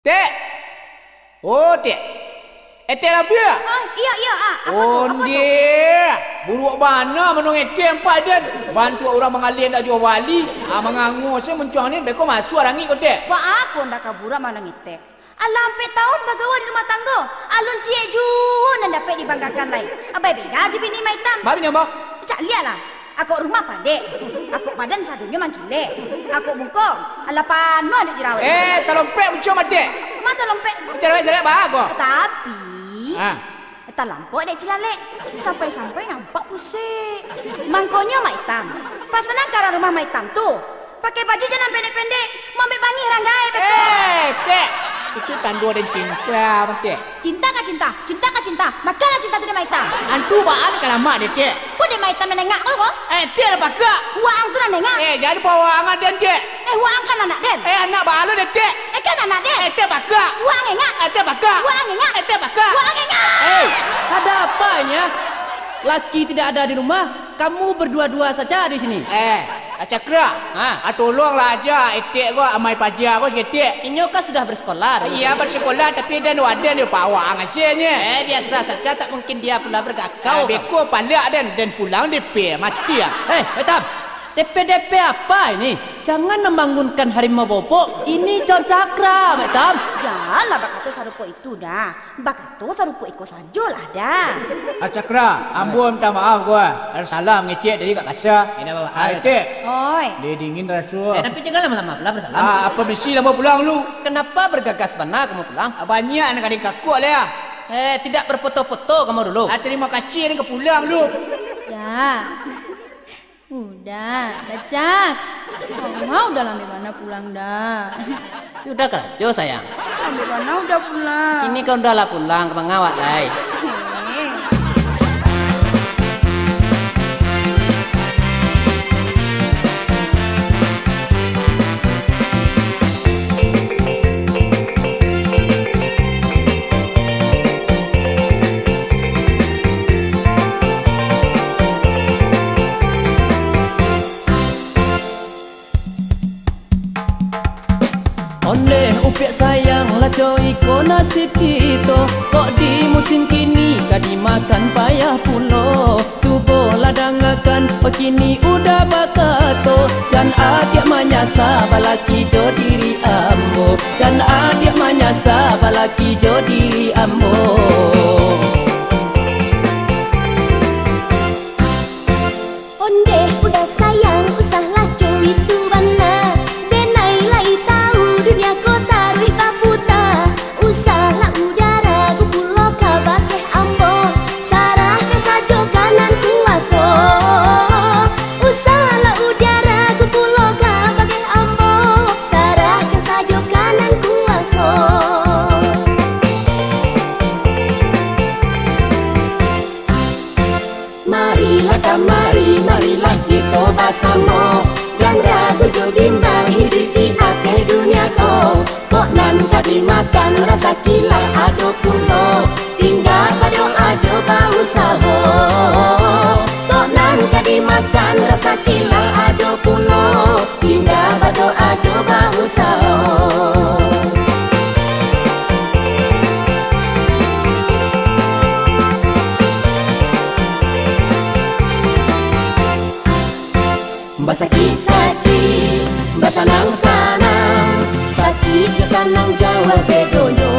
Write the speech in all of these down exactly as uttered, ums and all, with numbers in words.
Tek! Oh, Tek! Etek Labiak! Ah, iyo, iyo, ah. Apo tu, apo tu? Ondeh! Buruak bana mandonga Etek nampak den. Bantuak urang manggaleh ndak juo bali. Ah, mangangua se muncuang ni, beko masuak rangik ko, Tek. Baa ko ndak ka buruak mandonga Etek? Alah ampek taun bagawa di rumah tanggo, alun ciek juo nan dapek dibanggakan lai. Abai bega jo bini Maitam. Baa bini ambo? Caliaklah. Akok rumah padek, akok badan sadonyo mangkilek, akok muko alah panuah dek jerawek. Eh, talompek muncuang matek. Ma talompek? Jerawek-jerawek baa ko? Tapi, ah, talampok dek cilalek, sampai-sampai nampak pusek. Mangkonyo Maitam, pasanan ka rumah Maitam tu, pakai baju jan nan pendek-pendek, maambiak bangih ranggai beko. Eh, Tek! Itu tando den cinta, Tek. Cinta ka cinta, cinta ka cinta, makanlah cinta tu dek Maitam. Antu baa ni ka lamak dek, Tek? Ko dek Maitam nan nengak ko, ko? Eh, Tek lah pakak. Waang tu nan nengak. Eh, jan pawaang den, Tek. Eh, waang kan anak den? Eh, anak baa lo den, Tek? Eh, kan anak den? Eh, Tek pakak. Waang nengak. Eh, Tek pakak. Waang nengak. Eh, Tek pakak. Waang nengak. Eh, ada apa ini, ah? Laki tidak ada di rumah, kamu berdua-dua saja di sini. Eh, Cakra, ha? Ah, tolonglah aja Etek ko, amai paja ko saketek. Inyo kan sudah bersekolah dulu. Iyo, bersekolah, tapi den waden di pawaang asinyo. Eh, biasa saja, tak mungkin dia pula bergakau. Eh, beko palak den, den pulang D P, mati ah. Eh, Maitam, D P-D P apa ini? Jangan membangunkan harimau bobok, ini Cakra, Maitam. Janlah bakato sarupo itu dah. Bakato sarupo iko sajolah dah. Ah, Cakra, ambo minta maaf ko, ah. Ado salah mangecek tadi agak kasa. Indak apa-apa. Ah, Etek. Oi. Dingin raso. Eh, tapi jangan lama-lama pulang bersalam. Ah, apo misi lamo pulang lu? Kenapa bergegas bana kamu pulang? Ah, banyak nan ka dikakok lai, ah. Eh, tidak berfoto-foto kamu dulu. Ah, terima kasih, nan ka pulang lu. Ya. Uda, Dacaks. Manga Uda lambek bana pulang, Da? Uda karajo, sayang. Lambek bana Uda pulang. Kini kan Uda lah pulang, ka manga awak lai? Eh. Ondeh upiak sayang, lah co iko nasib kito, kok di musim kini ka dimakan payah pulo. Cubolah dangakan, oh kini Uda bakato, jan adiak manyasa balaki jo diri ambo, jan adiak manyasa balaki jo diri ambo. Ondeh Uda sayang, usahlah co itu bana. Denai lai tau dunia ko taruih baputa. Usahlah Uda ragu pulo kabake ambo. Sarahkan sajo ka nan kuwaso. Usahlah Uda ragu pulo kabake ambo. Sarahkan sajo ka nan kuwaso. Marilah kamari, marilah kito basamo. Jan ragu jo bimbang hiduik di ateh dunia ko. Kok nan ka dimakan rasaki lah ado pulo. Tingga badoa jo bausaho. Kok nan ka dimakan rasaki lah ado pulo. Tingga badoa jo bausaho. Basakik-sakik, basanang-sanang, sakik jo sanang jauah bedonyo.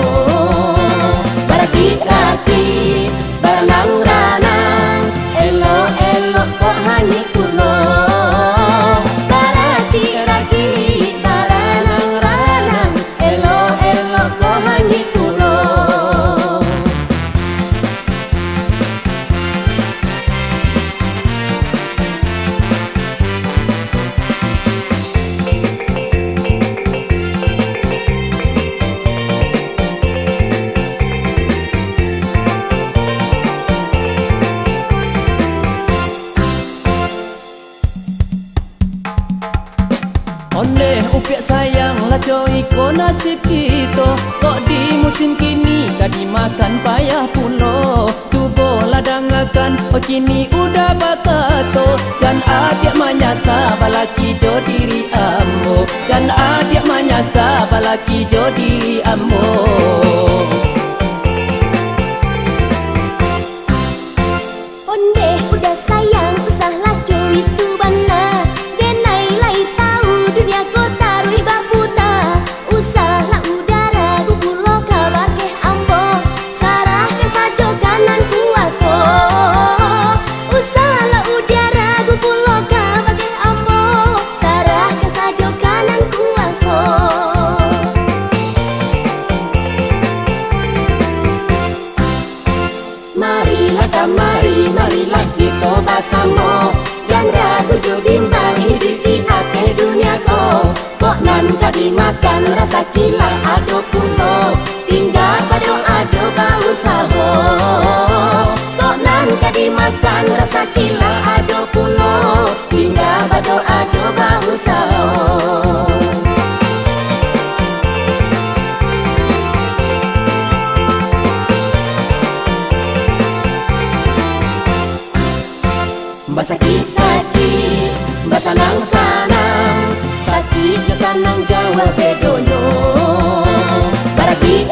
Barakik-rakik, baranang-ranang, elok-elok kok hanyuik pulo. Barakik-rakik, baranang-ranang, elok-elok kok hanyuik pulo. Ondeh upiak sayang, lah co iko nasib kito, kok di musim kini ka dimakan payah pulo. Cubolah dangakan, oh kini Uda bakato, jan adiak manyasa balaki jo diri ambo, jan adiak manyasa balaki Ijo di ambo. Ondeh udah sayang, usahlah cuit tu bana. Denai lai tahu dunia ko taruih baputa. Usahlah udah ragu pulo ka bakeh ambo. Sarahkan sajo ka nan kuaso. Usahlah udah ragu pulo ka bakeh ambo. Sarahkan sajo ka nan kuaso. Marilah kamari, marilah kito basamo. Jan ragu jo bimbang hiduik di ateh dunia ko. Kok nan ka dimakan rasaki lah ado pulo. Tingga badoa jo bausaho. Kok nan ka dimakan rasaki lah ado pulo. Tingga badoa jo bausaho. Basakik-sakik, basanang-sanang, sakik jo sanang jauah bedonyo. Baragik